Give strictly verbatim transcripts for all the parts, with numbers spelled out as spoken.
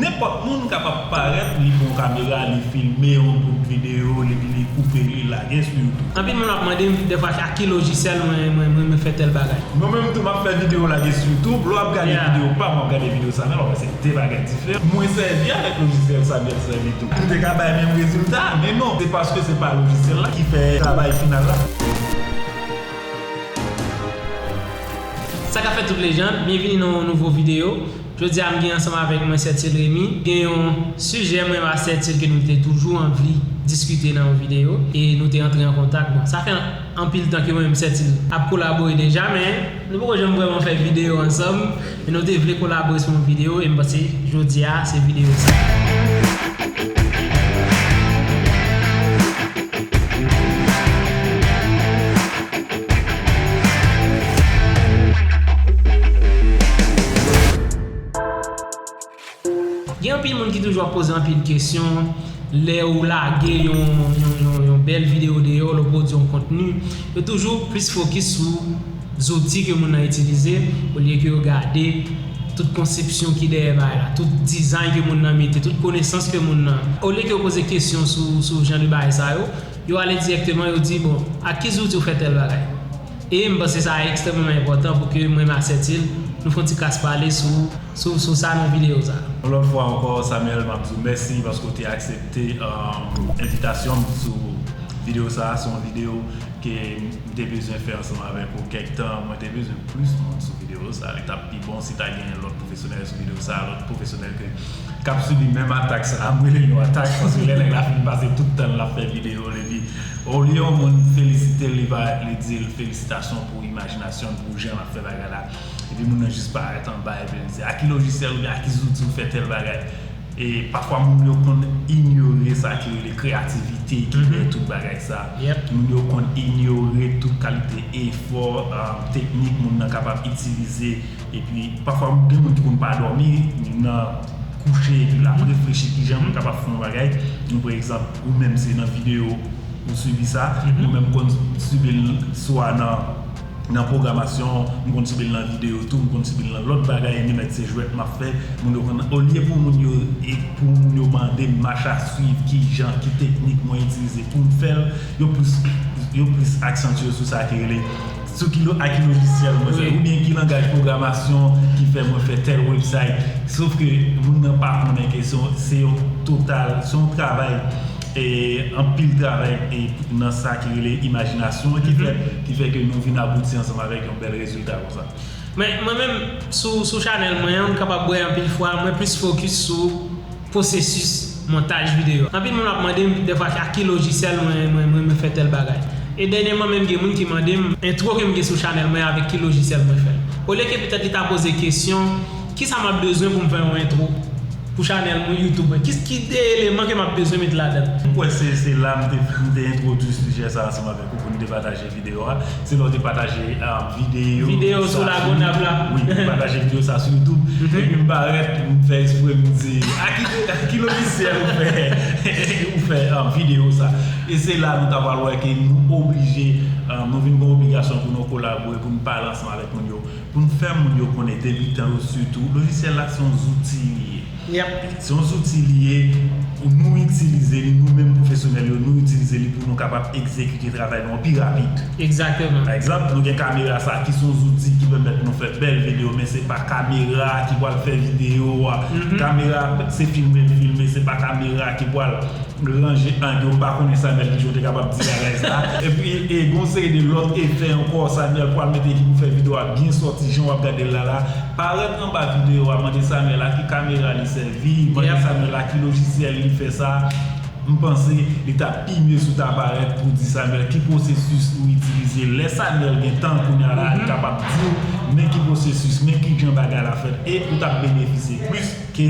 Nenpòt moun kapab parèt, li pran yon kamera, li filme yon bout videyo, li, li koupe, li lage sou YouTube. Anpil moun ap mande m dèfwa ak ki lojisyèl mwen, mwen, mwen, mwen fè tèl bagay. Mwen menm tou, m ap fè videyo lage sou YouTube. Lè w ap gade videyo pa m, w ap gade videyo Samuel, w ap wè se de bagay diferan. Mwen sèvi avèk lojisyèl Samuel sèvi tou. M te ka bay menm rezilta, men non, se paske se pa lojisyèl la ki fè travay final la. Sa k ap fèt tout lejann, byenvini nan yon nouvo videyo. Jodi a m gen ansanm avèk mwen Sètil Remy. Gen yon sijè mwen ak Sètil ke nou te toujou anvi diskite nan yon videyo e nou te antre an kontak. Bon, sa fè anpil tan ke mwen menm Sètil ap kolabore deja, men nou poko janm vrèman fè videyo ansanm. Men nou te vle kolabore sou yon videyo e m panse jodi a se videyo sa. Gen anpil moun ki toujou ap poze anpil kesyon lè ou lage yon, yon, yon, yon bèl videyo deyò, lè w pwodui yon kontni. Yo toujou plis fokis sou zouti ke moun nan itilize, olye ke yo gade tout konsepsyon ki dèyè bagay la, tout dizay ke moun nan mete, tout konesans ke moun nan. Olye ke yo poze kesyon sou, sou jan de bagay sa yo, yo ale dirèkteman, yo di, bon, ak ki zouti w fè tèl bagay? E m panse sa ekstrèmeman enpòtan pou ke mwen menm ak Sètil, nou fè yon ti kras pale sou, sou, sou sa nan videyo sa. Yon lòt fwa ankò, Samuel, m ap di w mèsi paske w te aksepte, um, envitasyon m sou videyo sa. Se yon videyo ke m te bezwen fè ansanm avèk ou kèk tan. Mwen te bezwen plis moun sou videyo sa. Li t ap pi bon si ta genyen lòt pwofesyonèl sou videyo sa, lòt pwofesyonèl ke, k ap sibi menm atak sa a. M rele l yon atak, paske lè nèg la fin pase tout tan l ap fè videyo l, epi olye yon moun felisite l, li va, li di l felisitasyon pou imajinasyon l, pou jan l ap fè bagay la. Epi moun nan jis parèt anba, epi li di, "A ki lojisyèl oubyen a ki zouti w fè tèl bagay?" E pafwa moun yo konn inyore sa ki rele kreyativite ki dèyè tout bagay sa. Moun yo konn inyore tout kalite efò, ah, teknik moun nan kapab itilize. Epi pafwa gen moun ki konn pa dòmi nan kouche epi l ap reflechi kijan moun kapab fè yon bagay. Nou, pa egzanp, ou menm se nan videyo ou sibi sa, ou menm konn sibi l swa nan nan pwogramasyon, m konn sibi l nan videyo tou, m konn sibi l nan lòt bagay, ni mèt se jwèt m ap fè. Moun yo konn, olye pou moun yo, e pou moun yo mande m mach a swiv, ki jan, ki teknik mwen itilize pou m fè l, yo plis, yo plis aksantye sou sa ki rele, sou ki lo-, a ki lojisyèl mwen fè, oubyen ki langaj pwogramasyon ki fè mwen fè tèl website. Sof ke moun nan pa konnen ke se yon, se yon total, se yon travay e anpil travay e nan sa ki rele imajinasyon ki fè, ki fè ke nou vin abouti ansanm avèk yon bèl rezilta konsa. Men mwen menm, sou, sou chanèl mwen an, m kapab wè anpil fwa, mwen plis fokis sou pwosesis montaj videyo. Anpil moun ap mande m dèfwa ak ki lojisyèl mwen, mwen, mwen, mwen fè tèl bagay. E dènyèman menm gen moun ki mande m entwo ke m gen sou chanèl mwen avèk ki lojisyèl mwen fè l. Olye ke petèt li ta poze kesyon, kisa m ap bezwen pou m fè yon entwo pou chanèl mwen YouTube mwen? Ki, ki de eleman ke m ap bezwen met ladan l? M kwè se, se la m te, m te entwodui sijè sa ansanm avèk ou pou n te pataje videyo a. Se lè w te pataje, ah, videyo. Videyo sou Lagonav la. Wi, m pataje videyo sa sou YouTube. Epi m parèt, m fè espre, m di, a ki, a ki lojisyèl ou fè, ou fè, ah, videyo sa? E se la nou ta pral wè ke nou oblije, ah, nou vin gen obligasyon pou nou kolabore, pou nou pale ansanm avèk moun yo, pou nou fè moun yo konnen debitan yo sitou, lojisyèl la se yon zouti li ye. Se yon zouti li ye, nou itilize li, nou menm pwofesyonèl yo, nou itilize li pou nou kapab egzekite travay nou an pi rapid. Egzakteman. Pa egzanp, nou gen kamera sa ki se yon zouti ki pèmèt nou fè bèl videyo, men se pa kamera ki pral fè videyo a. Kamera se filme l filme, se pa kamera ki pral ranje ang yo, m pa konnen Samuel kijan w te kapab di bagay sa. Epi, e, gon seri de lòt efè ankò, Samuel pral mete ki pou fè videyo a byen sòti jan w ap gade l la la. Parèt anba videyo a, mande Samuel a ki kamera li sèvi, mande Samuel a ki lojisyèl li fè sa. M panse li t ap pi mye si w ta parèt pou di Samuel ki pwosesis ou itilize. Lè Samuel gen tan kounye a la, li kapab di w men ki pwosesis, men kijan bagay la fèt, e ou t ap benefisye plis ke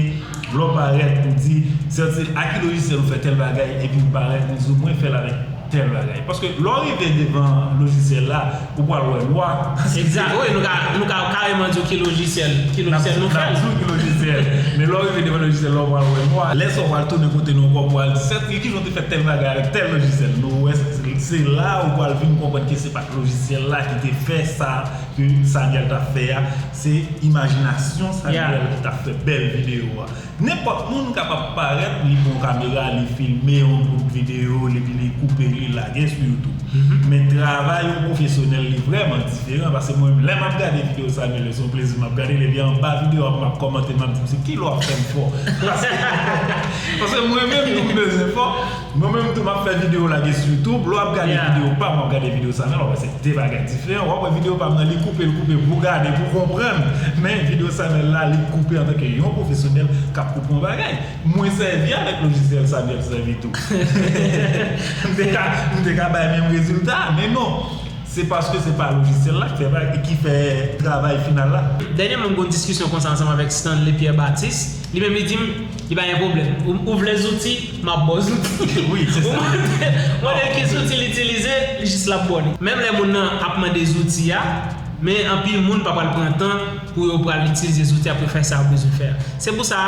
lè w parèt pou di, sèti, a ki lojisyèl ou fè tèl bagay, epi ou parèt, ou di, "Mwen fè l avèk tèl bagay." Paske lè w rive devan lojisyèl la, ou pral wè nwa. Egzak, wi, nou ka, nou ka kareman di w ki lojisyèl, ki lojisyèl nou fè l. N ap di w ki lojisyèl. Men lè w rive devan lojisyèl la, ou pral wè nwa. Lè sa, ou pral tounen kote nou ankò, ou pral di, "Sèti, kijan w te fè tèl bagay avèk tèl lojisyèl?" Nou wè, se la ou pral vin konprann ke se pa t lojisyèl la ki te fè sa ke Samuel t ap fè a, se imajinasyon Samuel ki t ap fè bèl videyo a. Nenpòt moun kapab parèt, li pran yon kamera, li filme yon bout videyo, li, li koupe, li lage sou YouTube. Men travay yon pwofesyonèl, li vrèman diferan, paske mwen menm, lè m ap gade videyo Samuel yo, se yon plezi m ap gade l, epi anba videyo a, m ap kòmante, m ap di, "Misye, kilè w ap fè m fò?" Paske, paske mwen menm, tou m bezwen fò, mwen menm, tou m ap fè videyo lage sou YouTube, lè w ap gade videyo pa m, w ap gade videyo Samuel, w ap wè se de bagay diferan. W ap wè videyo pa m nan, li koupe, li koupe pou gade, pou konprann. Men videyo Samuel la, li koupe antanke yon pwofesyonèl k ap koupe yon bagay. Mwen sèvi avèk lojisyèl Samuel sèvi tou. M te ka, m te ka bay menm rezilta, men non. Se paske se pa lojisyèl la ki fè bagay, ki fè travay final la. Dènyèman, m gen yon diskisyon konsa ansanm avèk Stanley Pierre Baptiste. Li menm, li di m, li pa gen pwoblèm. Ou, ou vle zouti, m ap ba w zouti. Wi, se sa. Ou mande, mande l ki zouti l itilize, li jis l ap ba w li. Menm lè moun nan ap mande zouti a, men anpil moun pa pral pran tan pou yo pral itilize zouti a pou yo fè sa yo bezwen fè a. Se pou sa,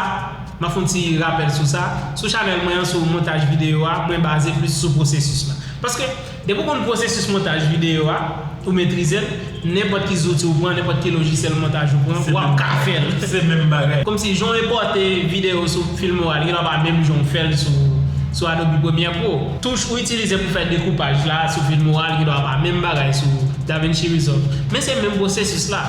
m ap fè yon ti rapèl sou sa. Sou chanèl mwen an, sou montaj videyo a, mwen baze plis sou pwosesis la. Paske, depi w konn pwosesis montaj videyo a, ou metrize l, nenpòt ki zouti ou pran, nenpòt ki lojisyèl montaj ou pran, w ap ka fè l. Se menm bagay. Kòmsi jan w enpòte videyo sou Filmora, li gendwa pa menm jan w fè l sou, sou Adobe Premiere Pro. Touch ou itilize pou fè dekoupaj la sou Filmora, li gendwa pa menm bagay sou DaVinci Resolve. Men se menm pwosesis la.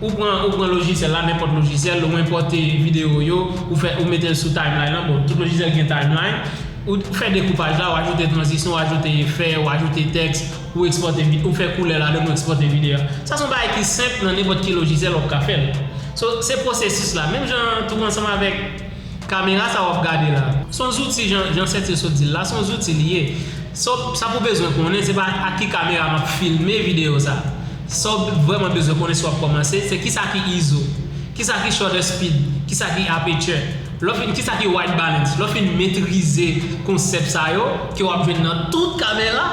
Ou pran, ou pran lojisyèl la, nenpòt lojisyèl, ou enpòte videyo yo, ou fè, ou mete l sou timeline lan. Bon, tout lojisyèl gen timeline. Ou fè dekoupaj la, ou ajoute tranzisyon, ou ajoute efè, ou ajoute tèks, ou ekspòte vid-, ou fè koulè ladan, ou ekspòte videyo a. Sa se yon bagay ki senp nan nenpòt ki lojisyèl w ap ka fè l. So, se pwosesis la. Menm jan tou ansanm avèk kamera sa w ap gade la. Se yon zouti, jan, jan Sèt yo sot di l la, se yon zouti li ye. So, sa pou bezwen konnen, se pa ak ki kamera m ap filme videyo sa. Sa w vrèman bezwen konnen si w ap kòmanse, se kisa ki izo, kisa ki shutter speed, kisa ki aperture. Lè w fin, kisa ki white balance? Lè w fin metrize konsèp sa yo, ke w ap jwenn nan tout kamera,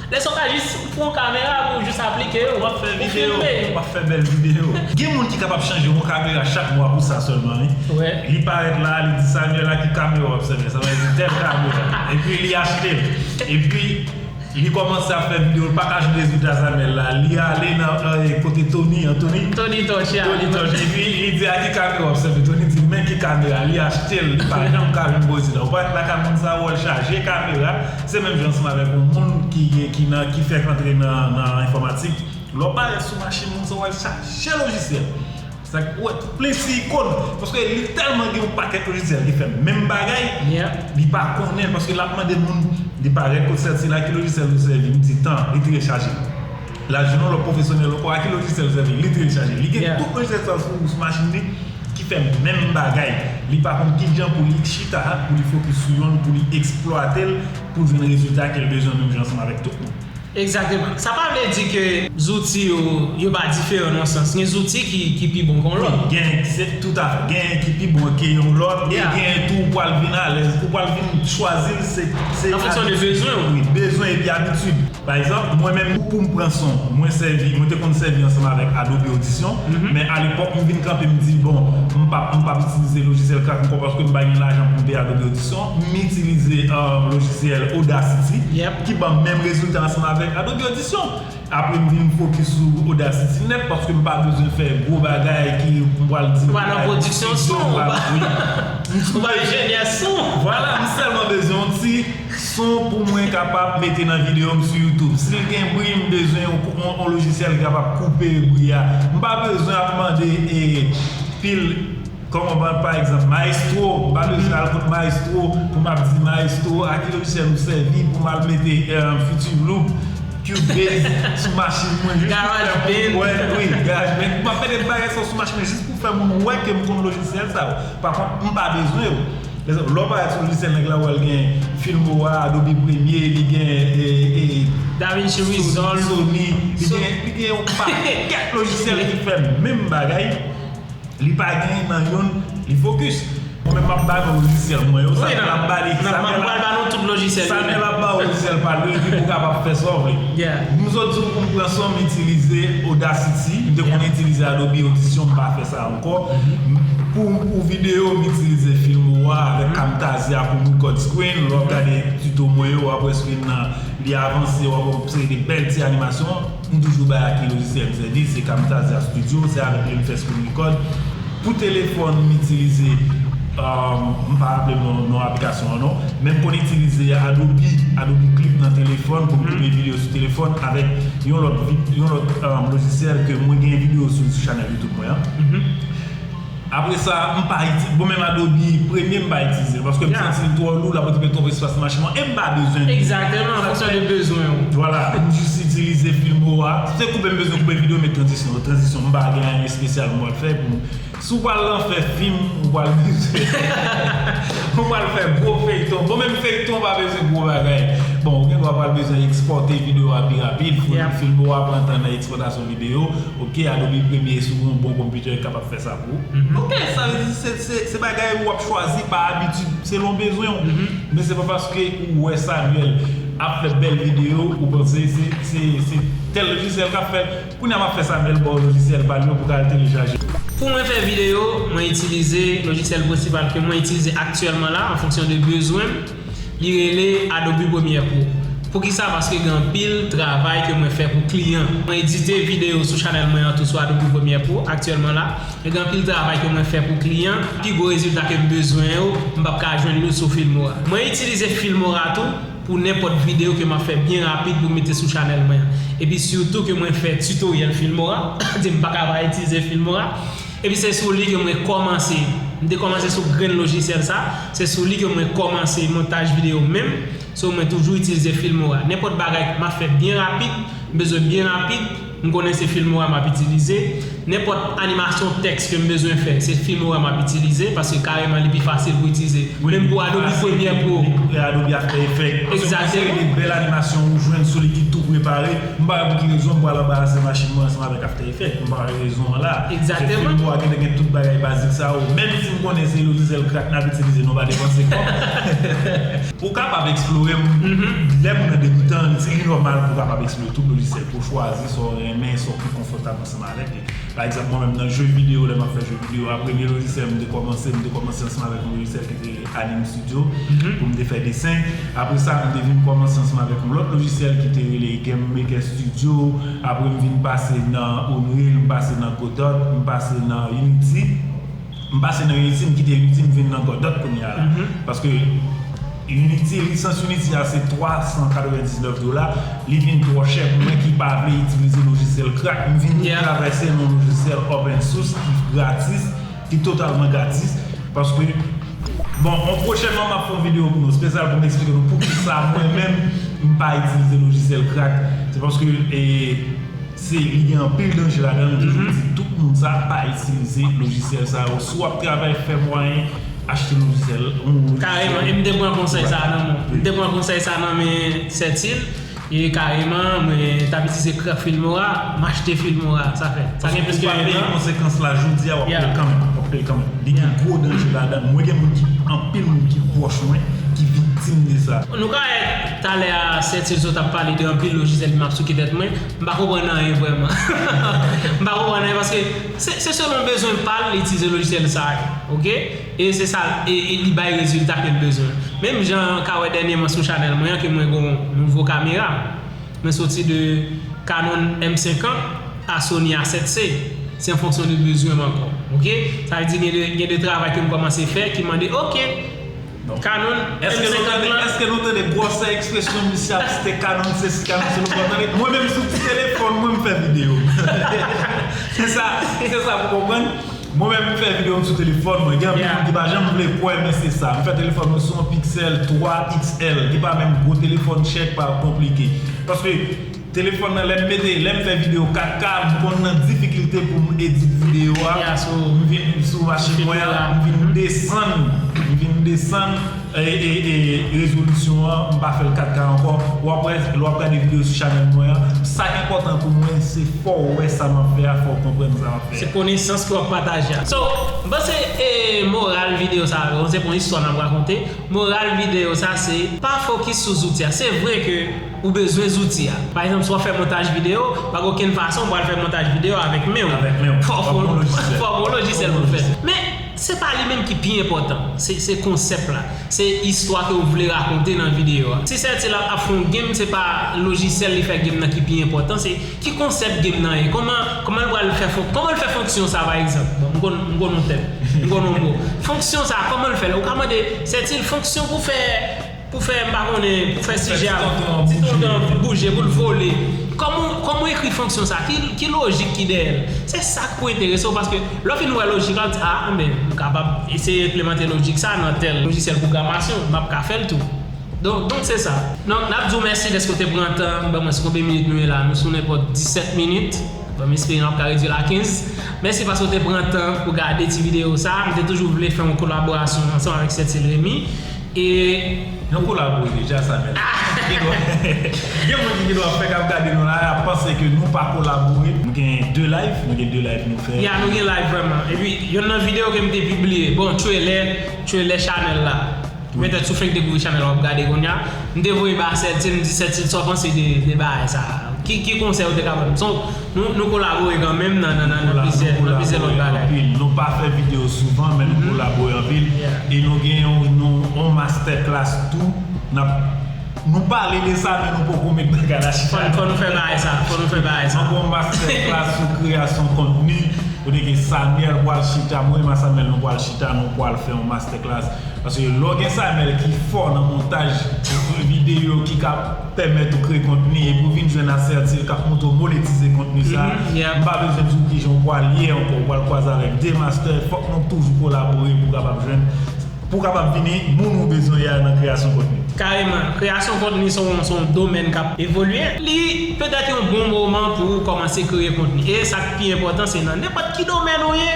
lè sa w ka jis pran kamera pou w jis aplike yo, w ap fè videyo, w ap fè bèl videyo. Gen moun ki kapab chanje yon kamera chak mwa pou sa sèlman, wi. Li parèt la, li di, "Samuel, a ki kamera w ap sèvi?" Sa vle di tèl kamera. Epi li achte l. Epi li kòmanse ap fè videyo, li pa ka jwenn rezilta Samuel la. Li ale nan, eh, kote Tony, Anthony. Tony Torch, yeah. Tony Torch. Epi li di, "A ki kamera w ap sèvi?" Tony di, "Men ki kamera." Li achte l, li pa janm ka jwenn rezilta. Ou pa wè lakay moun sa, wè l chaje kamera. Se menm jan ansanm avèk yon moun ki, ki nan, ki fèk antre nan, nan enfòmatik. Lè w parèt sou machin moun sa, wè l chaje lojisyèl. Sa k, wè, plis ikòn, paske li tèlman gen yon pakèt lojisyèl ki fè menm bagay, li pa konnen, paske l ap mande moun, li parèt kot sèt sila, "Ki lojisyèl ou sèvi?" M di, "Tan, li telechaje." L al jwenn yon lòt pwofesyonèl ankò, "A ki lojisyèl ou sèvi?" Li telechaje. Li gen tout lojisyèl sa sou, sou machin li ki fè menm bagay. Li pa konn ki jan pou li chita, pou li fokis sou yonn, pou li eksplwate l, pou l jwenn rezilta ke l bezwen menm jan ansanm avèk tout moun. Egzakteman. Sa pa vle di ke zouti yo, yo pa diferan nan sans. Gen zouti ki, ki pi bon ke yon lòt. Wi, gen, se toutafè. Gen ki pi bon ke yon lòt, e gen tou ou pral vin alèz, ou pral vin chwazi l, se, se an fonksyon de bezwen ou. Wi, bezwen epi abitid. Pa egzanp, mwen menm, pou m pran son, mwen sèvi, mwen te konn sèvi ansanm avèk Adobe Audition, men alepòk, m vin kanpe, m di, "Bon, m p ap, m p ap itilize lojisyèl Crack ankò paske m pa gen lajan pou m peye Adobe Audition." M itilize, eh, lojisyèl Audacity, ki ban m menm rezilta ansanm avèk Adobe Audition. Apre, m vin fokis sou Audacity nèt, paske m pa bezwen fè gwo bagay ki m pral di. Ou pa nan pwodiksyon son, ou pa, wi. Ou pa enjenyè son. Vwala, m sèlman bezwen yon ti son pou mwen kapab mete nan videyo m sou YouTube. Si l gen bri, m bezwen yon, yon, yon lojisyèl ki kapab koupe bri a. M pa bezwen ap mande, eh, pil Kòman, pa, pa egzanp, Maestro, m pa bezwen al kot Maestro pou m ap di, "Maestro, a ki lojisyèl ou sèvi pou m al mete, eh, Future Loop, Cubase sou machin mwen?" Jis pou fè moun wè, wi, GarageBand. M ap mete bagay sa sou machin mwen jis pou fè moun wè ke m konn lojisyèl sa yo. Pa kont, m pa bezwen yo. Lè w parèt sou lojisyèl nèg la, w wè l gen Filmora, Adobe Premiere, li gen, eh, eh, DaVinci Resolve, Sony, li gen, li gen yon pakèt lojisyèl ki fè menm bagay. Li pa gen nan youn, li fokis. Mwen menm, m ap ba nou lojisyèl mwen yo, Samuel ap ba li, Samuel ap ba nou tout lojisyèl yo. Samuel ap ba w lojisyèl pa l yo, epi pou w kapab fè sa w vle. M sot di w pou m pran son, m itilize Audacity, m te konn itilize Adobe Audition, m pa fè sa ankò. Pou, pou videyo, m itilize Filmora avèk Camtasia pou m record screen. Lè w ap gade tuto mwen yo, w ap wè screen nan, li avanse, w ap wè yon seri de bèl ti animasyon. M toujou bay ak ki lojisyèl m sèvi, se Camtasia Studio, se avèk li m fè screen record. Pou telefòn, m itilize, Um, m pa raple non, non aplikasyon an non, men m konn itilize Adobe, Adobe Clip nan telefòn pou m koupe videyo sou telefòn avèk yon lòt, yon lòt um, lojisyèl ke mwen gen videyo sou, sou chanèl YouTube mwen an. Apre sa, m pa itilize, bon, menm Adobe Premiere m pa itilize l paske m santi l twò lou, l ap okipe twòp espas nan machin mwen e m pa bezwen li. Egzakteman, an fonksyon de bezwen w. Vwala, m jis itilize Filmora. Se koupe m bezwen koupe videyo, met tranzisyon, tranzisyon, m pa gen anyen espesyal m pral fè pou m Si w pral nan fè fim, ou pral bezwen ou pral fè gwo feyton. Bon, menm feyton pa bezwen gwo bagay. Bon, ou gen dwa pral bezwen ekspòte videyo a pi rapid. Fo Filmora pran tan nan ekspòtasyon videyo. Ok, Adobe Premiere si w gen yon bon konpitè ki kapab fè sa pou ou. Ok, sa vle di se, se, se bagay ou ap chwazi pa abitid, selon bezwen w. Men se pa paske ou wè Samuel ap fè bèl videyo, ou panse se, se, se tèl lojisyèl k ap fè l. Kounye a m ap fè Samuel ba w lojisyèl pa l yo pou w ka al telechaje. Pou mwen fè videyo, mwen itilize lojisyèl prensipal ke mwen itilize aktyèlman la, an fonksyon de bezwen m, li rele Adobe Premiere Pro. Poukisa? Paske gen anpil travay ke mwen fè pou kliyan. Mwen edite videyo sou chanèl mwen an tou sou Adobe Premiere Pro aktyèlman la. E gen anpil travay ke mwen fè pou kliyan. Pi gwo rezilta ke m bezwen yo, m p ap ka jwenn yo sou Filmora. Mwen itilize Filmora tou pou nenpòt videyo ke m ap fè byen rapid pou m mete sou chanèl mwen an. Epi sitou ke mwen fè titoryèl Filmora, di m pa ka pa itilize Filmora. Epi se sou li ke mwen kòmanse. M te kòmanse sou grenn lojisyèl sa, se sou li ke mwen kòmanse montaj videyo menm. So mwen toujou itilize Filmora. Nenpòt bagay m ap fè byen rapid, m bezwen byen rapid, m konnen se Filmora m ap itilize. Nenpòt animasyon tèks ke m bezwen fè, se Filmora m ap itilize, paske kareman li pi fasil pou itilize. Menm pou Adobe Premiere Pro. Adobe After Effects. Egzakteman. Bèl animasyon ou jwenn sou li ki tou prepare. M pa wè pou ki rezon m pral anbarase machin mwen ansanm avèk After Effects. M pa wè rezon an la. Egzakteman. Filmora gentan gen tout bagay bazik sa yo. Menm si m konnen se lojisyèl krak n ap itilize, nou pa depanse kòb. Ou kapab eksplore, lè moun nan debitan, li nòmal pou w kapab eksplore tout lojisyèl pou w chwazi sa w renmen, sa w pi konfòtab ansanm avèk li. Pa egzanp, mwen menm nan je videyo, lè m ap fè je videyo a, premye lojisyèl m te kòmanse, m te kòmanse ansanm avèk yon lojisyèl ki te rele Anim Studio pou m te fè desen. Apre sa, m te vin kòmanse ansanm avèk yon lòt lojisyèl ki te rele Game Maker Studio. Apre, m vin pase nan Unreal, m pase nan Godot, m pase nan Unity. M pase nan Unity, m kite Unity, m vin nan Godot kounye a la. Paske Unity, lisans Unity a se twa san katrevendiznèf dola, li vin twò chè pou mwen ki pa vle itilize lojisyèl krak. M vin travèse nan yon lojisyèl open source ki gratis, ki totalman gratis. Paske, bon, on pwochènman m ap fè yon videyo pou nou, espesyal pou m eksplike nou poukisa mwen menm m pa itilize lojisyèl krak. Se paske, e, Se, li gen anpil danje ladan l, m toujou di tout moun sa, pa itilize lojisyèl sa yo. Si w ap travay, fè mwayen, achte lojisyèl, yon lojisyèl. Kareman, e m te pran konsèy sa a nan men w. M te pran konsèy sa a nan men Sètil, e kareman, mwen t ap itilize Filmora, m achte Filmora, sa fè. Sa gen plis ke en an. Paske w pa peye konsekans la jodi a, w ap peye l kanmenm, w ap peye l kanmenm. Li gen gwo danje ladan l. Mwen gen moun ki, anpil moun ki pwòch mwen, ki viktim de sa. Nou ka wè talè a, Sètil sot ap pale de anpil lojisyèl, m ap souke tèt mwen. M pa konprann anyen vrèman. M pa konprann anyen paske se, se selon bezwen pa l, li itilize lojisyèl sa yo, ok? E se sa, e, e li bay rezilta ke l bezwen. Menm jan ka wè dènyèman sou chanèl mwen an ke mwen gen yon nouvo kamera. Mwen soti de Canon M senkant a Sony A sèt C. Se an fonksyon de bezwen m ankò, ok? Sa vle di gen de, gen de travay ke m kòmanse fè ki mande, ok, Canon M senkant lan. Èske nou tande gwosè ekspresyon misye ap site Canon sesi, Canon sesi, nou pa tande? Mwen menm sou ti telefòn mwen m fè videyo. Se sa, se sa pou konprann. Mwen menm m fè videyo m sou telefòn mwen. Gen anpil moun ki pa janm vle kwè, men se sa. M fè telefòn mwen sou yon Pixel twa X L. Li pa menm gwo telefòn chè, pa konplike. Paske Telefòn nan, lè m mete, lè m fè videyo kat K, m konn nan difikilte pou m edit videyo a. M vin sou machin mwen an, m vin desann, m vin desann, e, e, e, rezolisyon an, m pa fè l kat K ankò. W ap wè, lè w ap gade videyo sou chanèl mwen an, sa k enpòtan pou mwen, se fò w wè sa m ap fè a, fò w konprann sa m ap fè a. Se konesans ke w ap pataje a. So, m panse, e, moral videyo sa a, se pou yon istwa n ap rakonte. Moral videyo sa, se pa fokis sou zouti a. Se vre ke Ou bezwen zouti a. Pa egzanp, si w ap fè montaj videyo, pa gen okenn fason w pral fè montaj videyo avèk men w. Avèk men w. Fòk w gen yon lojisyèl pou w fè. Men, se pa li menm ki pi enpòtan. Se, se konsèp la. Se istwa ke w vle rakonte nan videyo a. Si Sètil ap, ap fè yon game, se pa lojisyèl li fè game nan ki pi enpòtan, se ki konsèp game nan ye. Kòman, kòman l pral fè fon-, kòman l fè fonksyon sa, pa egzanp. Bon, m konn, m konn yon tèm. M konn yon mo. Fonksyon sa, kòman l fè l? Ou ka mande, Sètil, fonksyon pou fè, pou fè, m pa konnen, pou fè sijè a, ti tonton an bouje, pou l vole. Kòman, kòman w ekri fonksyon sa? Ki, ki lojik ki dèyè l? Se sa k pou enterese w, paske lè w fin wè lojik la, w di, a, enben, m kapab eseye enplimante lojik sa nan tèl lojisyèl pwogramasyon, m ap ka fè l tou. Donk, donk se sa. Donk, n ap di w mèsi dèske w te pran tan, ban mwen si konbyen minit nou ye la. Nou sou nenpòt disèt minit. Bon, m espere n ap ka redui l a kenz. Mèsi paske w te pran tan pou gade ti videyo sa. M te toujou vle fè yon kolaborasyon ansanm avèk Sètil Remy. E nou kolabore deja, Samuel. Gen dwa, gen moun ki gen dwa fèk ap gade nou la, y ap panse ke nou pa kolabore. Nou gen de live, nou gen de live nou fè. Ya, nou gen live vrèman. Epi, yonn nan videyo ke m te pibliye, bon, trailer, trailer chanèl la. Petèt si w fenk dekouvri chanèl la, w ap gade kounye a. M te voye ba Sètil, m di, Sètil, sa w panse de, de bagay sa a? Ki, ki konsèy ou te ka ban m? So, nou, nou kolabore kanmenm nan, nan, nan, nan plizyè, nan plizyè lòt bagay. Anpil. Nou pa fè videyo souvan, men nou kolabore anpil. E nou gen yon, nou, yon masterclass tou. N ap, nou pale de sa, men nou poko met bagay la chita. Fò, fò nou fè bagay sa, fò nou fè bagay sa. Nou gen yon masterclass sou kreyasyon kontni. Kote ke Samuel pral chita, mwen menm ak Samuel nou pral chita, nou pral fè yon masterclass. Paske lè w gen Samuel ki fò nan montaj videyo ki ka pèmèt ou kreye kontni, epi w vin jwenn ak Sètil k ap montre w monetize kontni sa, m pa bezwen di w kijan w pral ye ankò, w pral kwaze avèk de master, fòk nou toujou kolabore pou w kapab jwenn, pou w kapab vini moun ou bezwen ye a nan kreyasyon kontni. Kareman, kreyasyon kontni se yon, se yon domèn k ap evolye. Li petèt yon bon moman pou ou kòmanse kreye kontni. E sa k pi enpòtan, se nan nenpòt ki domèn ou ye,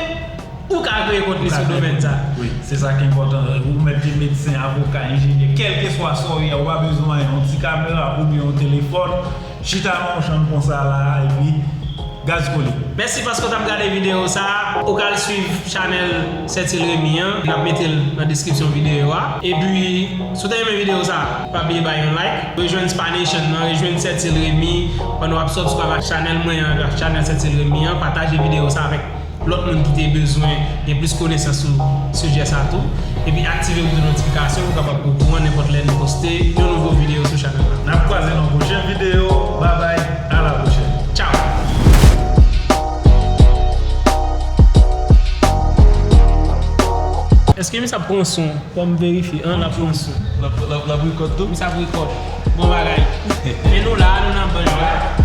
ou ka kreye kontni sou domèn sa. Wi, se sa ki enpòtan. Ou mèt te medsen, avoka, enjenyè, kèlkeswa sa w ye, ou pa bezwen yon ti kamera oubyen yon telefòn. Chita nan yon chanm konsa la, epi gaz kole. Mèsi paske w t ap gade videyo sa. Ou ka al swiv chanèl Sètil Remy an. N ap mete l nan deskripsyon videyo a. Epi, si w te renmen videyo sa, pa bliye bay yon like. Rejwenn Spa Nation nan, rejwenn Sètil Remy. Pandan w ap subscribe ak chanèl mwen an, ak chanèl Sètil Remy an, pataje videyo sa avèk lòt moun ki te bezwen gen plis konesans sou sijè sa tou. Epi aktive bouton notifikasyon pou w kapab okouran nenpòt lè nou poste yon nouvo videyo sou chanèl la. N ap kwaze nan pwochen videyo. Babay, a la pwochèn. Tchaw! Èske misye ap pran son? Fò m verifye. An, l ap pran son. L ap, l ap, l ap rekòd tou? Misye ap rekòd. Bon bagay. Men nou la, nou nan ban jwèt.